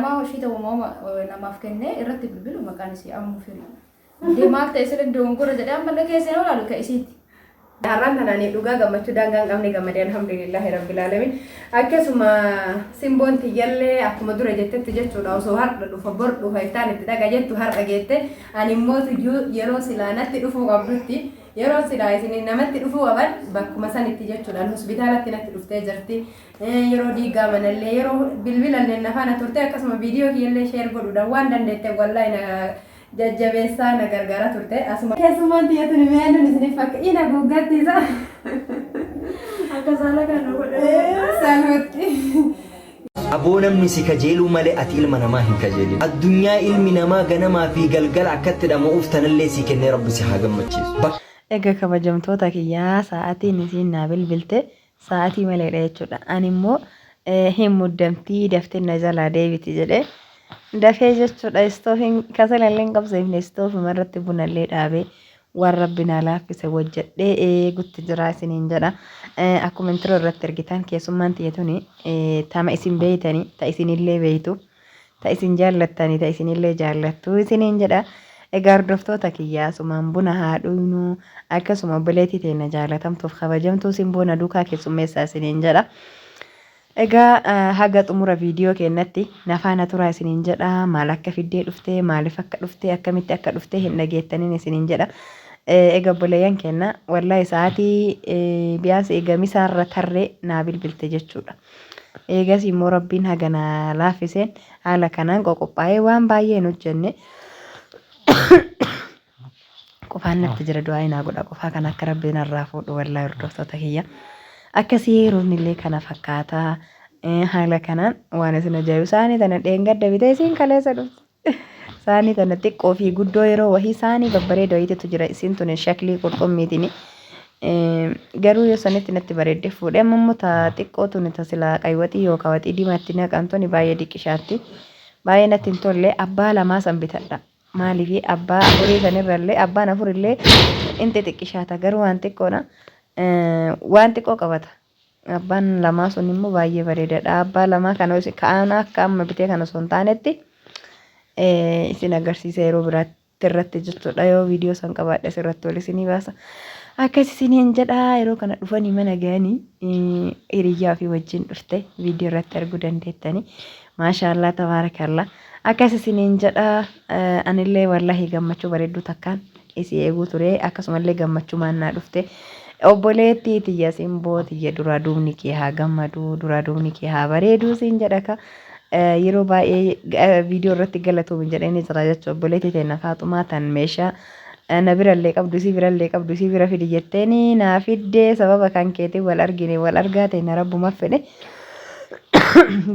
Namaa ishii ta'u namaaf kennee irratti bilbilu maqaan isii ammu firii. Indee maal ta'e sirri dogongora jedhee ammallee keessa yoo ilaalu ka isiiti. Har'aan tana ani dhugaa gammachuu daangaa hin qabne gammade alhamdulillahi rabbil alamin. Akkasuma simboon tiyyallee akkuma dura jettetti jechuudha osoo har'a dhufa bor dhufa iftaan itti dhaqa jettu har'a geette ani immoo tuyyuu yeroo silaa natti dhufuu qabdutti yeroo silaa isin namatti dhufuu qaban bakkuma sanitti jechuudha hospitaalatti natti dhuftee jirti. Yeroo diigaa manallee yeroo bilbilallee na faana turte akkasuma viidiyoo kiyyallee sheer godhuudhaan waan dandeette wallaahi na jajjabeessaa na gargaaraa turte asuma keessummaan tiyya tuni mee eenyuun isiniif fakka ina guuggatti isa Akka saala kana godhe. Salphatti. Aboo namni si kajeeluu malee ati ilma namaa hin kajeelin. Addunyaa ilmi namaa ganamaa fi galgala akkatti dhama'uuf tanallee sii kennee Rabbi si haa gammachiisu. Bakka. Egaa kabajamtoota kiyyaa sa'aatiin isiin naa bilbilte sa'aatii maleedha jechuudha. Ani immoo hin muddamtii daftee na jalaa deebiti jedhee dafee jechuudha istoofiin kasalallee hin qabsiifne istoofuma irratti bunallee dhaabee waan rabbi naa laaffise hojjedhee eegutti jira isiniin jedha. Akkuma intro irratti argitan keessummaan tiyya tuni tama isin beeytanii ta isinillee beeytu. Ta isin jaallattani ta isinillee jaallattu isiniin jedha. Egaa hordoftoota kiyya asumaan buna haa dhuynuu akkasuma obboleettii teenna jaalatamtuuf kabajamtuu simboo na duukaa keessummeessaa isiniin jedha. Egaa haga xumura viidiyoo keennatti na faana turaa isiniin jedha. Maal akka fiddee dhuftee maaliif akka dhuftee akkamitti akka dhuftee hin dhageettaniin isiniin jedha. Egaa obboleeyyan keenna wallaahi sa'aatii biyaansi eega misaarra tarree naa bilbilte jechuudha. Eegasii immoo Rabbiin haga na laaffiseen haala kanaan qoqophaa'ee waan baay'ee hin hojjenne. Qufaan natti jira du'aa naa godha qufaa kana akka Rabbi narraa fuudhu wallaahi hordoftoota kiyya. Akkasii roobnillee kana fakkaata. Haala kanaan waan isin ajaa'ibu saanii tana dheengadda bitee isiin kaleessa dhufte. Saanii tana xiqqoo fi guddoo yeroo wahii saanii babbareeda wayiitu jira isiin tun shaklii qurxummiitiin. Garuu yoo sanitti natti bareedde fuudhee amma immoo ta xiqqoo tuni ta silaa qaywaxii yookaan waxii diimaatti naqan tuni baay'ee diqishaatti. Baay'ee natti hin tolle abbaa lamaa san bitadha. Maaliif abbaa afurii sanirrallee abbaan afurillee in xixiqqishaata garuu waan xiqqoodha. Waan xiqqoo qabata. Abbaan lamaa sun immoo baay'ee bareedaadha. Abbaa lamaa kana ka'aan akka amma bitee kana osoo hin taanetti isin agarsiisa yeroo biraatti irratti jechuudha. Yoo viidiyoo san qabaadhe asirratti ol isinii baasa. Akkas isiniin jedha yeroo kana dhufanii mana ga'anii hiriyyaa ofii wajjin dhufte viidiyoo irratti arguu dandeettanii. Maashaallah tabaarakallah. Akkas isiniin jedha anillee wallahi gammachuu bareedduu takkaan isii eeguu ture akkasumallee gammachumaan naa dhufte obboleettii tiyya simboo tiyya duraa duubni kee haa gammadu duraa duubni kee haa bareeduu siin jedha ka yeroo baay'ee viidiyoo irratti galatoomi jedhee jira jechuudha obboleettii teenna Faaxumaa tan meeshaa na birallee qabdu isii birallee qabdu isii bira fidi jetteeni naa fiddee sababa kan keetiin wal argine wal argaa teenna rabbuma fedhe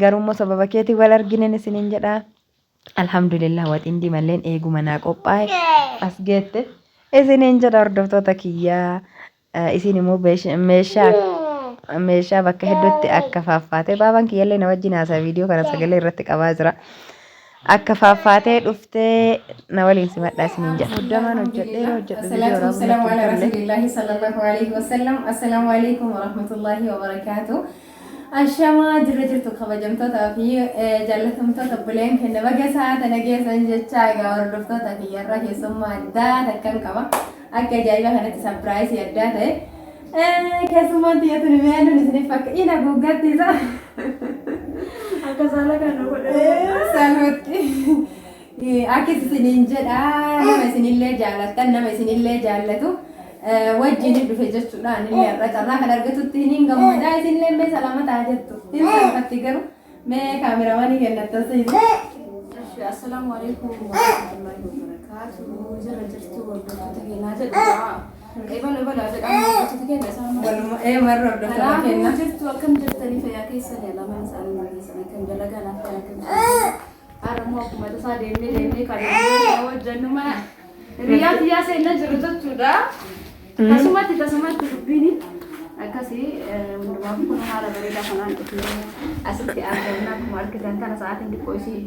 garuummoo sababa keetiin wal arginen isiniin jedha. Alhamdulillah waxiin diimalleen eeguma naa qophaa'e as geette isiniin jedha hordoftoota kiyyaa isin immoo meeshaa meeshaa bakka hedduutti akka faaffaatee baabaan kiyyallee na wajjin haasaa viidiyoo kana sagalee irratti qabaa jira. Akka faaffaatee dhuftee na waliin simadhaa isiniin jedha. Muddamaan hojjedhee yeroo hojjedhu viidiyoo Assalatu waraabuu wassalamu natti ala hin tolle. rasulillahi sallallahu alaihi wasallam. Assalamu alaikum warahmatullahi wabarakatuh. Ashamaa jirra jirtu kabajamtootaa fi jaallatamtoota obboleen keenya baga sa'a tana geessan jechaa egaa hordoftoota kiyyarraa keessummaa addaa takkan qaba. Akka ajaa'iba kanatti sapiraayisii addaa ta'e. Keessummaan tiyya tuni mee eenyuun isiniif fakka ina guuggatti isa. Akka saala kana godhe. Salphatti. Akkas isiniin jedha nama isinillee jaalattan nama isinillee jaallatu wajjin dhufe jechuudha. Anillee har'a carraa kan argatutti hin gammadaa isinillee mee salaamataa jettu. Hin salphatti garuu mee kaameramanii kennattan seenu. Assalaamu alaikum warahmatullahi wabarakatuh. Jira jirtu hordoftoota keenyaa jedhu. Ebala ebala jedhamu hordoftoota keenya isaan Waluma ee warra hordoftoota Kanaafuu keenya. jirtu akkam jirtanii fayyaa keessanii lamaan isaanii keessan akkam dalagaa naaf kan akkam jirtu. Har'a immoo akkuma tasaa deemnee deemnee kan hojjennu mana hiriyaa tiyyaa seenna jiru jechuudha. Tasumatti tasumatti dubbiin akkana. Akkasii hundumaaf kun haala bareedaa kanaan dhufnee asitti argamna. Akkuma argitan kana sa'aatiin xiqqoo isii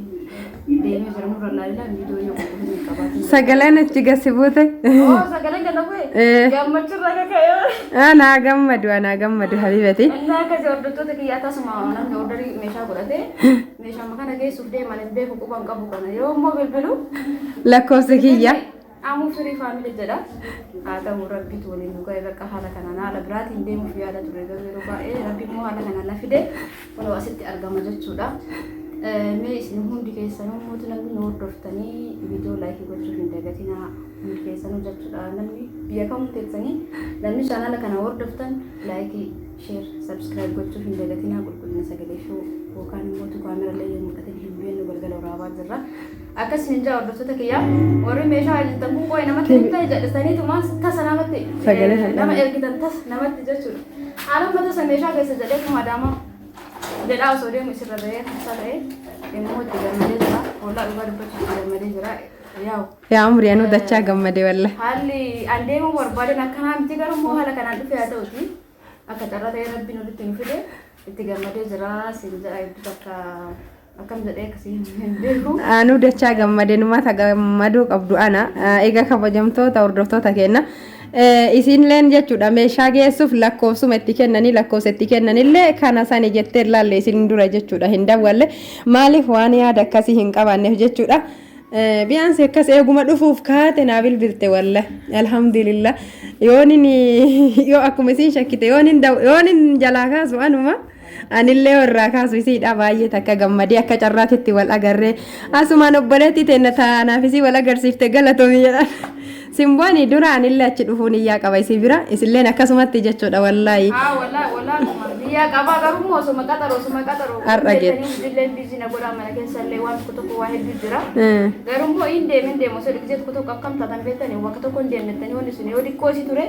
deemee jira, nurra laalila viidiyoo yoo qulqullina hin qabaatin. Sagaleen achi gasi buute. Oo, sagaleen gad bu'e. Gammachuu irraa kaka'e. Anaa gammadu, anaa gammadu habibati. Innaa akkasii, hordoftoota kiyyaa, tasuma namni orderii meeshaa godhate meeshaa kana geessuuf deeman hin beeku, quban qabu kana yoo immoo bilbilu Lakkoofsa kiyya. Amuu firii family jedha. Haa ta'u, rabbitu waliin nu ga'e. Bakka haala kanaan haala biraatiin deemuuf yaada ture, garuu yeroo baay'ee rabbi immoo haala kanaan na fide, kunoo asitti argama jechuudha. Mee isin hundi keessanuu mootu namni nu hordoftanii viidiyoo like gochuuf hin dagatinaa hundi keessanuu jechuudha. Namni biyya kamuu teessanii namni chaanala kana hordoftan like, share, subscribe gochuuf hin dagatinaa. Qulqullina sagalee shuu yookaan immoo kaamerallee yoo mul'atan hin beeknu, galgala waraabaa jirra. Akkasin hin jaa, hordoftoota kiyyaa, warri meeshaa hojjetan kun qo'ee namatti hin ta'e jedhaniituma tasa namatti Sagalee kan nama ergitan tasa namatti jechuudha. Anamma tasa meeshaa keessa jedhee kuma adaama jedhaa osoo deemu isirra bahee tasa ta'e immoo itti gammadee jira. Hollaa dhugaa dubbachuuf itti gammadee jira. Yaa'u. Yaa umrii, anuu dachaa gammade walla. Haalli an deemuu barbaadan akkanaa miti, garuu immoo haala kanaan dhufee haa ta'uti. Akka carraa ta'ee rabbiin walitti nu fide, itti gammadee jira. Siin jedha, hedduu takka akkam jedhee akkasii hin beeku. Anuu dachaa gammade, numata gammaduu qabdu ana. Egaa kabajamtoota hordoftoota keenya. Isinleen jechuudha meeshaa geessuuf lakkoofsuma itti kennanii, lakkoofsa itti kennanillee kana sani jettee laalle isin dura jechuudha hin dawwalle, maaliif waan yaada akkasii hin qabaanneef jechuudha. Biyaansi akkas eeguma dhufuuf kaate naa bilbilte, walla alhamdulillah, yoonin yoo akkuma isin shakkite yoonin jalaa kaasu anuma anillee irraa kaasu isiidha. Baay'ee takka gammadee akka carraatitti wal agarree, asumaan obboleettii teenna taanaaf isii wal agarsiifte galatoomi jedhan. Simbooni dura anillee achi dhufuun iyyaa qaba isii bira, isilleen akkasumatti jechuudha wallaahi. Haa, wallaahi wallaahi, akkuma biyyaa qabaa, garuu immoo osuma qaxaru osuma qaxaru. Har'a geette. Ijoolleen busy na godhaa, mana keessa illee waan tokko tokko waa hedduu jira. Garuu immoo hin deemin deemu osoo gisee tokko tokko akkam taatan beektanii, bakka tokko hin deemnettanii, wanni sun yoo xiqqoo isii ture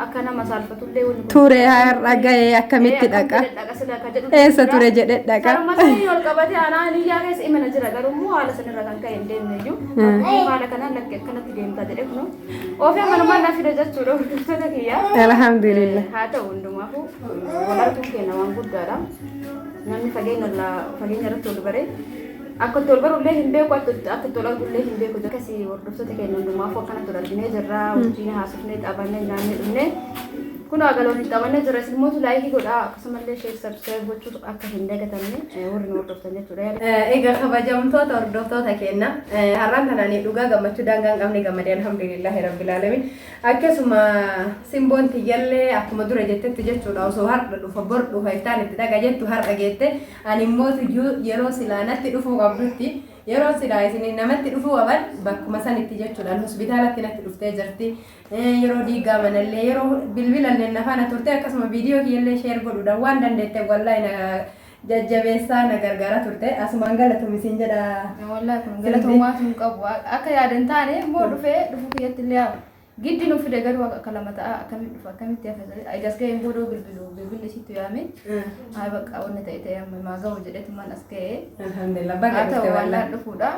akka nama saalfatullee wanni kun. Ture har'a ga'ee akkamitti dhaqa? Dhaqa sila akka jedhu. Eessa ture jedhe dhaqa. Saruma sanii ol qabatee anaa niyyaa keessa imala jira, garuu immoo haala sanirra kan ka'e hin deemne iyyuu. Haala kanaan lakki akkanatti deemtaa jedhe, kunoo. Oofee manumaan na fide jechuudha, hordoftoota kiyya. Alhamdulillah. Haa ta'u, hundumaafuu wal arguun keenya waan guddaadha. Namni fageenya irraa fageenya irratti wal baree akka itti wal barullee hin beeku, akka itti wal argullee hin beeku. Akkasii hordoftoota keenya, hundumaafuu akkanatti wal arginee jirra. Wajjin haasofnee, taphannee, nyaannee, dhumnee. Kun agaloon hin taphannee jira. Isin mootu like godhaa, akkasumallee share, subscribe gochuuf akka hin dagatamne warri nu hordoftan jechuudha. Egaa kabajamtoota hordoftoota keenya, har'aan kanaan dhugaa gammachuu daangaa hin qabne gammadee, alhamdulillahi rabbil alamin. Akkasuma simboon tiyyallee akkuma dura jettetti jechuudha osoo har'a dhufa, bor dhufa, iftaan itti dhaqa jettu har'a geette. Ani immoo tuyyuu yeroo silaa natti dhufuu qabdutti, yeroo silaa isin namatti dhufuu qaban bakkuma sanitti jechuudha hospitaalatti natti dhuftee jirti. Yeroo diigaa manallee, yeroo bilbilallee nafaana turte, akkasuma viidiyoo kiyyallee share godhuudhaan waan dandeette wallaahi na jajjabeessaa, na gargaaraa turte. Asumaan galatoom isin jedha. Wallaahi kun galatoomaatu hin qabu. Akka yaadan taane immoo dhufee dhufuu kiyyatti illee giddi nu fide, garuu akka lama ta'a, akkamitti dhufa, akkamitti hafa, egas ga'een booda bilbilu bilbilli isitti yaame, haa bakka wanni ta'e ta'e amma maa ga'u jedhetumaan as ga'ee. Alhamdulillah, baga Haa ta'u dhufte wallaan wallaahi. Dhufuudha.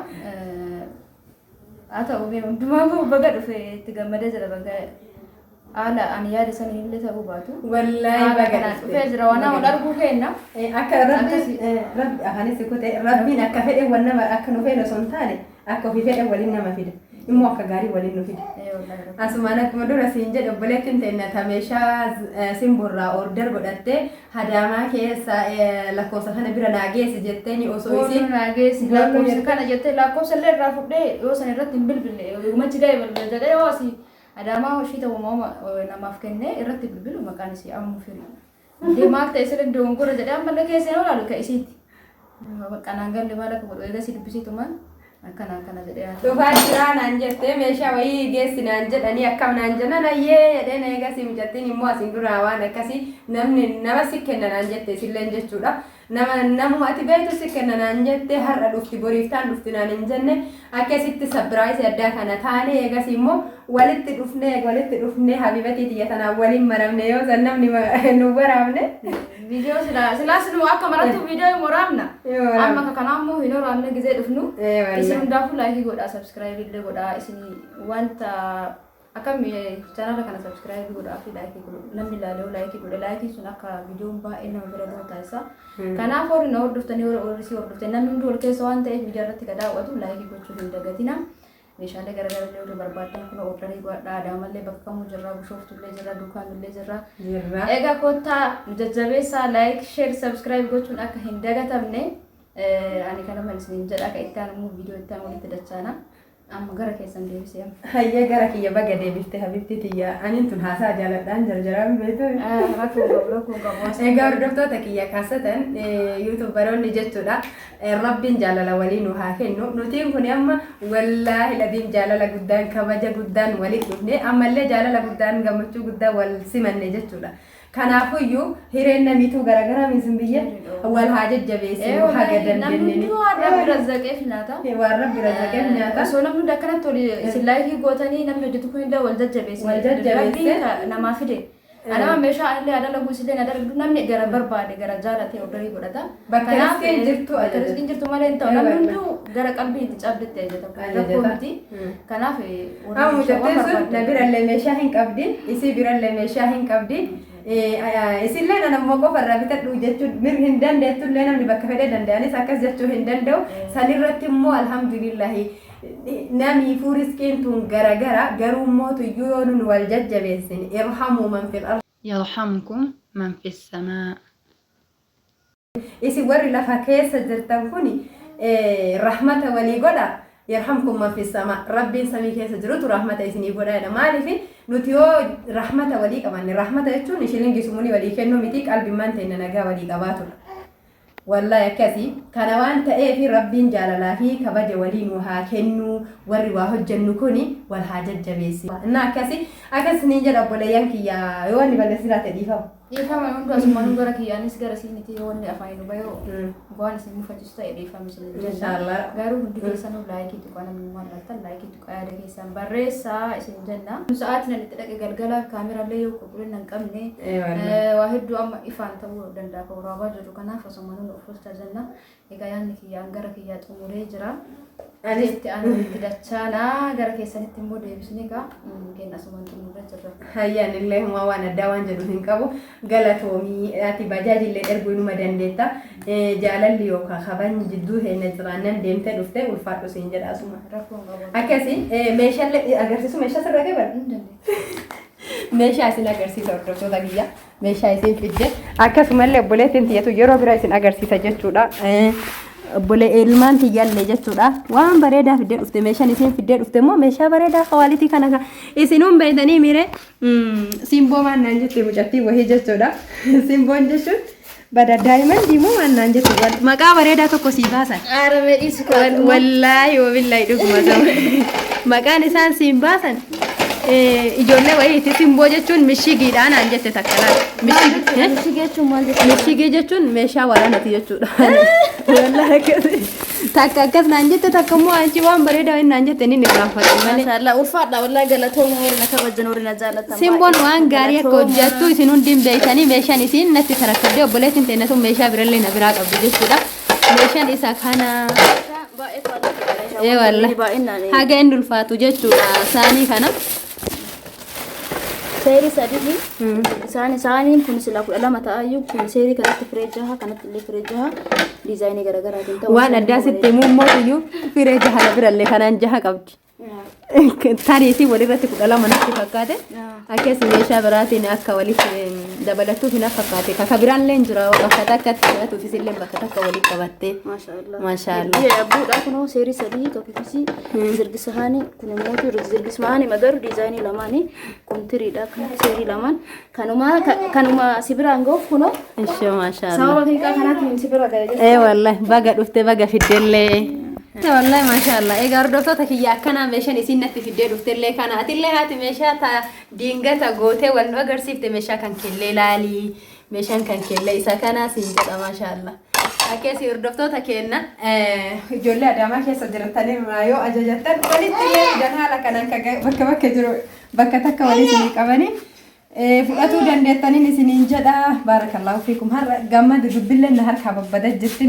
Haa ta'u, mee hundumaa baga dhufe, itti gammadee jira, baga haala ani yaada sanii illee ta'uu baatu. Wallaahi Haala baga kanaan dhufte. dhufee jira, waan nama arguu kenna. Akka rabbi rabbi afaanis kute, rabbiin akka fedhe wan nama akka nu fedhe osoo hin taane akka ofii fedhe waliin nama fide, immoo akka gaarii waliin nu fide. Asumaan akkuma dura siin jedhe, obboleettiin teenya ta meeshaa simborraa order godhattee Hadaamaa keessa lakkoofsa kana bira naa geessi jetteeni osoo Booluu isiin naa geessi Booluu lakkoofsa kana jettee, lakkoofsa illee irraa fudhee yoo san irratti hin bilbille umachi ga'e bilbile jedhee, yoo asii Adaamaa hoshii ta'u namaaf kennee irratti bilbilu, maqaan isii ammu firii. Indee maal ta'e sirri dogongora jedhee ammallee keessa yoo ilaalu ka isiiti. Bakka naan galle, maal akka godhu eegasii dubbisiitumaan akkana akkana jedhee haa ta'u. Dhufaa jiraa naan jettee, meeshaa wayii geessi naan jedhanii, akkam naan jennan, ayyee jedheen. Eegasii mucattiin immoo asiin duraa waan akkasii namni nama si kenna naan jette, isilleen jechuudha. Nama namuma ati beektu si kenna naan jette, har'a dhufti, boriiftaan dhufti naan hin jenne. Akkasitti surprise addaa kana taane, eegasii immoo walitti dhufnee habibatii tiyya tanaan waliin maramne, yoo san namni nu waraabne. Viidiyoo silaa silaas nu akka marattu viidiyoo hin waraabna. Hin waraabna. Amma akka kanaa immoo hin waraabne gizee dhufnu. Ee, wallahi. Isin hundaafuu like godhaa, subscribe illee godhaa, isin wanta Akkam chaanala kana subscribe godhaa fi like godhu. Namni ilaalee like godhe like sun akka viidiyoon baay'ee nama bira gahu taasisa. Kanaaf warri na hordoftanii warri si hordoftanii namni hundi wal keessa waan ta'eef miidiyaa irratti ka daawwatu like gochuu hin dagatina. Meeshaalee garaagaraa illee warri barbaadan kun order godhadhaa. Adaamallee bakka kamuu jirra, Bishooftullee jirra, Duukaamillee jirra. Jirra. Egaa kottaa nu jajjabeessaa like, share, subscribe gochuun akka hin dagatamne. Ani kanuma isiniin jedha akka itti aanu immoo viidiyoo itti aanu walitti dachaana. Amma gara keessan deebisee amma. Hayyee gara kiyya baga deebifte habibti tiyya. Anin tun haasaa jaaladhaan jarjaraan beektu. Rakkoo qabu rakkoo qabu. Egaa hordoftoota kiyya kaasatan yuutuubaroonni jechuudha. Rabbiin jaalala walii nu haa kennu. Nutiin kun amma wallaahi ladiin jaalala guddaan kabaja guddaan walitti dhufne ammallee jaalala guddaan gammachuu guddaan wal simanne jechuudha. Kanaafuyyuu hireen namiituu garagaraa miisin biyya wal haa jajjabeessinu haga Namni dandeenyeen. hunduu waan Rabbi razzaqeef nyaata. Waan Rabbi razzaqeef nyaata. Osoo namni hundi akkanatti oli isin like gootanii namni hojjetu kun illee wal jajjabeesse. Wal jajjabeesse. Rabbiin ka namaa fide. Anama meeshaa illee haa dalagu isillee na dalagdu namni gara barbaade gara jaalate order godhata. Bakka Kanaaf, riskiin jirtu bakka ajajata. riskiin jirtu malee hin ta'u. Namni hunduu gara qalbii itti cabdetti ajajata. Rakkoo Ajajata. miti. Kanaaf warri Amma meeshaa waan mucattiin sun na barbaadde. birallee meeshaa hin qabdi, isii birallee meeshaa hin qabdi. Isillee nan ammoo qofa irraa bitadhu jechuun mir hin dandeettullee namni bakka fedhee danda'anis akkas jechuu hin danda'u. Sanirratti immoo alhamdulillahi namiifuu riskiin tun garagara garuu immoo tuyyuu yoo nun wal jajjabeessine irhamuu man fil ardi. Yarhamkum man fis samaa. Isin warri lafa keessa jirtan kuni rahmata walii godha yarhamkum man fis samaa Rabbiin samii keessa jirutu rahmata isinii godha jedha. Maaliif nuti yoo rahmata walii qabanne rahmata jechuun shilingii sumunii walii kennuu miti qalbimmaan teenna nagaa walii qabaatudha. Wallahi akkasi kana waan ta'eef Rabbiin jaalalaa fi kabaja walii nu haa kennu warri waa hojjennu kuni wal haa jajjabeessi. Innaa akkasi akkas niin jedha obboleeyyan kiyya yoo wanni balleessi jiraate dhiifama. Dhiifama hunduu asumaanuu gara kiyyaanis gara isiiniti yoo wanni afaanii nu bahee waan isin mufachiisu ta'e dhiifama isin jenna. Inshaallah. Garuu hundi keessanuu like tuqaa namni maal lattan like tuqaa yaada keessan barreessaa isin jenna. Sa'aatiin ani itti dhaqe galgala kaameraallee yoo qulqullina hin qabne waa hedduu amma ifaan ta'uu danda'a kan waraabaa jiru kanaaf asumaanuu nu uffachaa jenna. Egaa yaadni kiyyaan gara kiyyaa xumuree jira. Anis Itti aanu itti dachaanaa gara keessanitti immoo deebisnee egaa kenna asumaan xumuree jirra. Hayyaan illee humaa waan addaa waan jedhu hin qabu. Galatoomii ati bajaajillee erguu inuma dandeetta. Jaalalli yookaan kabajni jidduu keenya jiraannan deemtee dhuftee ulfaadhu siin jedha asuma. Rakkoon qabu. Akkasi meeshaalee agarsiisu meeshaa sirra qaban. Hin dandeettu. Meeshaa isin agarsiisa hordoftoota kiyya. Meeshaa isin fidde. Akkasumallee obboleettiin tiyyatu yeroo bira isin agarsiisa jechuudha. Obbolee ilmaan tiyyallee jechuudha. Waan bareedaa fiddee dhufte meeshaan isin fiddee dhufte immoo meeshaa bareedaa quality kana kan isinuun beektanii mire simboo maan naan jette mucattiin wahii jechuudha. Simboon jechuun bada daa'imman diimoo maan naan jette maqaa bareedaa tokko sii baasan. Aaramee dhiisu Wallaahi wabillaahi dhuguma ta'u. Maqaan isaan siin baasan ijoollee wayiiti simboo jechuun mishigiidha naan jette takka laal. Mishigii Mishigii jechuun maal jechuudha? Mishigii jechuun meeshaa waraanaati jechuudha. Wallaahi akkas takka akkas naan jette takka immoo achi waan bareedaa wayii naan jette inni irraanfadhe malee. Maashaallah ulfaadha wallahi galatooma warri na kabajan warri na jaalatan. Simboon waan gaarii akka hojjettu isin hundi hin beektanii meeshaan isin natti tarakkabdee obboleettiin teenya sun meeshaa birallee na biraa qabdu jechuudha. Meeshaan isa kana. Baay'ee quality dha Ee wallahi. baay'inaan. Haga inni ulfaatu jechuudha saanii kana. Seerii sadii isaan isaaniin kun sila 12 ta'ayyuu kun seerii kanatti firee jaha kanatti illee firee jaha design garaagaraatiin ta'uu Waan addaa sitti himuu immoo iyyuu firee jaha na birallee kanaan jaha qabdi. Tariitii walirratti 12 natti fakkaate. Akkas meeshaa biraatiin akka walitti dabalattuuf hin fakkaate. Kaka biraallee hin jira bakka takkatti fudhatuufis illee bakka takka walitti qabattee. Maashaallah. Maashaallah. Yabbuudha kunoo seerii sadii tokkichisi zirgisahaani kun immoo zirgismaani magaru design lamaani kun tiriidha kan seerii lamaan kanuma kanuma si biraan ga'uuf kunoo Ishee maashaallah. sababa fiiqaa kanaatiin si bira ga'e jechuudha. Ee wallahi baga dhufte baga fiddellee. Wallahi maashaallah. Egaa hordoftoota kiyya akkanaa meeshaan isin natti fiddee dhuftellee kana atillee haati meeshaa ta diingata gootee wal nu agarsiifte meeshaa kan kellee laalii meeshaan kan kellee isa kanaa siin jedha maashaallah. Akkasii hordoftoota keenya ijoollee Adaamaa keessa jirtanirraa yoo ajajattan walitti illee fidan haala kanaan bakka bakka jiru bakka takka walitti ni qabanii fudhatuu dandeettaniin isiniin jedha. Baarakallaahu fiikum har'a gammada dubbillee na harkaa babbada jirti.